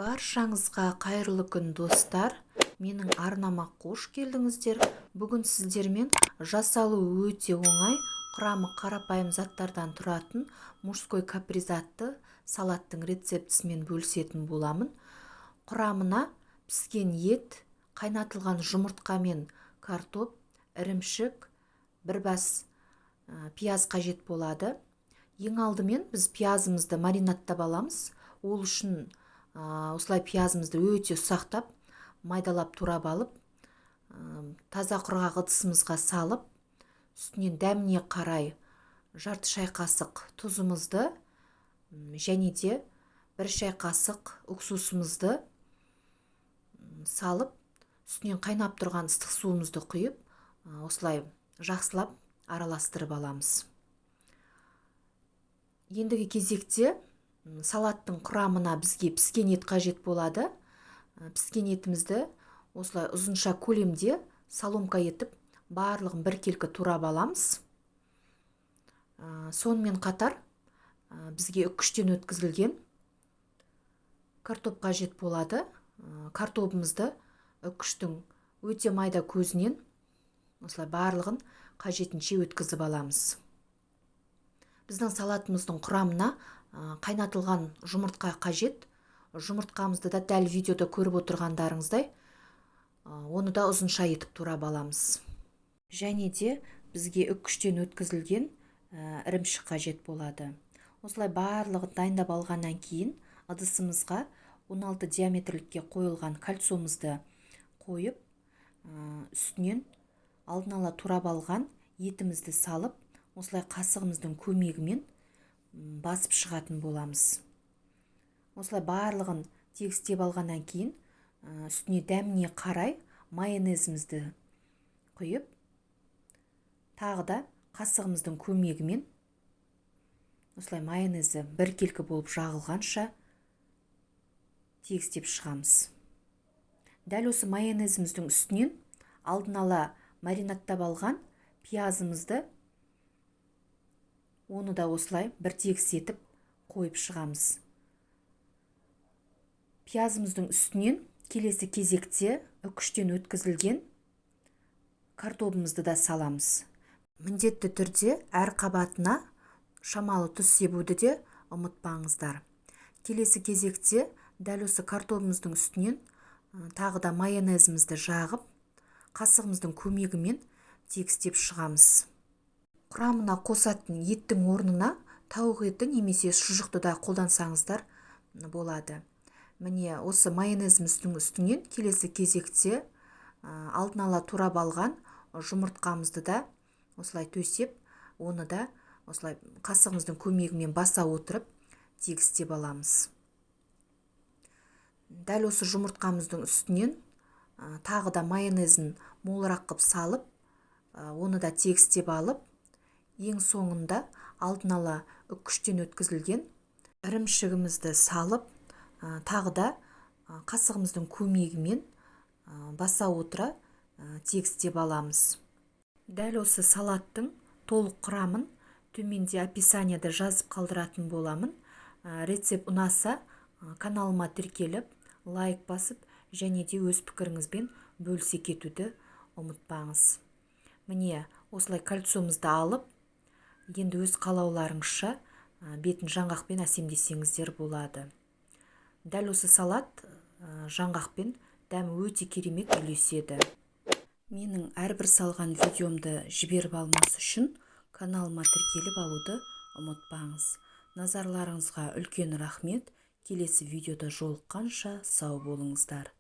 Баршаңызға қайырлы күн, достар! Менің арнама қош келдіңіздер. Бүгін сіздермен жасалуы өте оңай, құрамы қарапайым заттардан тұратын «Мужской каприз» атты салаттың рецептісімен бөлісетін боламын. Құрамына піскен ет, қайнатылған жұмыртқа мен картоп, ірімшік, бір бас пияз қажет болады. Ең алдымен біз пиязымызды маринадтап аламыз. Ол үшін осылай пиязымызды өте ұсақтап, майдалап турап алып, таза құрғақ ыдысымызға салып, үстінен дәміне қарай жарты шай қасық тұзымызды және де 1 шай қасық уксусымызды салып, үстінен қайнап тұрған ыстық суымызды құйып, осылай жақсылап араластырып аламыз. Ендігі кезекте салаттың құрамына бізге піскен ет қажет болады. Піскен етімізді осылай ұзынша көлемде соломка етіп, барлығын біркелкі турап аламыз. Сонымен қатар бізге үккіштен өткізілген картоп қажет болады. Картобымызды үккіштің өте майда көзінен осылай барлығын қажетінше өткізіп аламыз. Біздің салатымыздың құрамына қайнатылған жұмыртқа қажет. Жұмыртқамызды да дәл видеода көріп отырғандарыңыздай, оны да ұзынша етіп турап аламыз. Және де бізге үккіштен өткізілген ірімшік қажет болады. Осылай барлығын дайындап алғаннан кейін ыдысымызға 16 диаметрлікке қойылған кольцомызды қойып, үстінен алдын ала турап алған етімізді салып, осылай қасығымыздың көмегімен басып шығатын боламыз. Осылай барлығын тегістеп алғаннан кейін үстіне дәміне қарай майонезімізді құйып, тағы да қасығымыздың көмегімен осылай майонезі біркелкі болып жағылғанша тегістеп шығамыз. Дәл осы майонезіміздің үстінен алдын ала маринадтап алған пиязымызды, оны да осылай бір тегіс етіп қойып шығамыз. Пиязымыздың үстінен келесі кезекте үккіштен өткізілген картобымызды да саламыз. Міндетті түрде әр қабатына шамалы тұз себуді де ұмытпаңыздар. Келесі кезекте дәл осы картобымыздың үстінен тағы да майонезімізді жағып, қасығымыздың көмегімен тегістеп шығамыз. Құрамына қосатын еттің орнына тауық еті немесе шұжықты да қолдансаңыздар болады. Міне, осы майонезіміздің үстінен келесі кезекте алдын ала турап алған жұмыртқамызды да осылай төсеп, оны да осылай қасығымыздың көмегімен баса отырып тегістеп аламыз. Дәл осы жұмыртқамыздың үстінен тағы да майонезін молырақ қып салып, оны да тегістеп алып, ең соңында алдын ала үккіштен өткізілген ірімшігімізді салып, тағы да қасығымыздың көмегімен баса отыра тегістеп аламыз. Дәл осы салаттың толық құрамын төменде описанияда жазып қалдыратын боламын. Рецепт ұнаса, каналыма тіркеліп, лайк басып және де өз пікіріңізбен бөлісе кетуді ұмытпаңыз. Міне, осылай кольцомызды алып, енді өз қалауларыңызша бетін жаңғақпен әсемдесеңіздер болады. Дәл осы салат жаңғақпен дәмі өте керемет үйлеседі. Менің әрбір салған видеомды жіберіп алмас үшін каналыма тіркеліп алуды ұмытпаңыз. Назарларыңызға үлкен рахмет! Келесі видеода жолыққанша сау болыңыздар!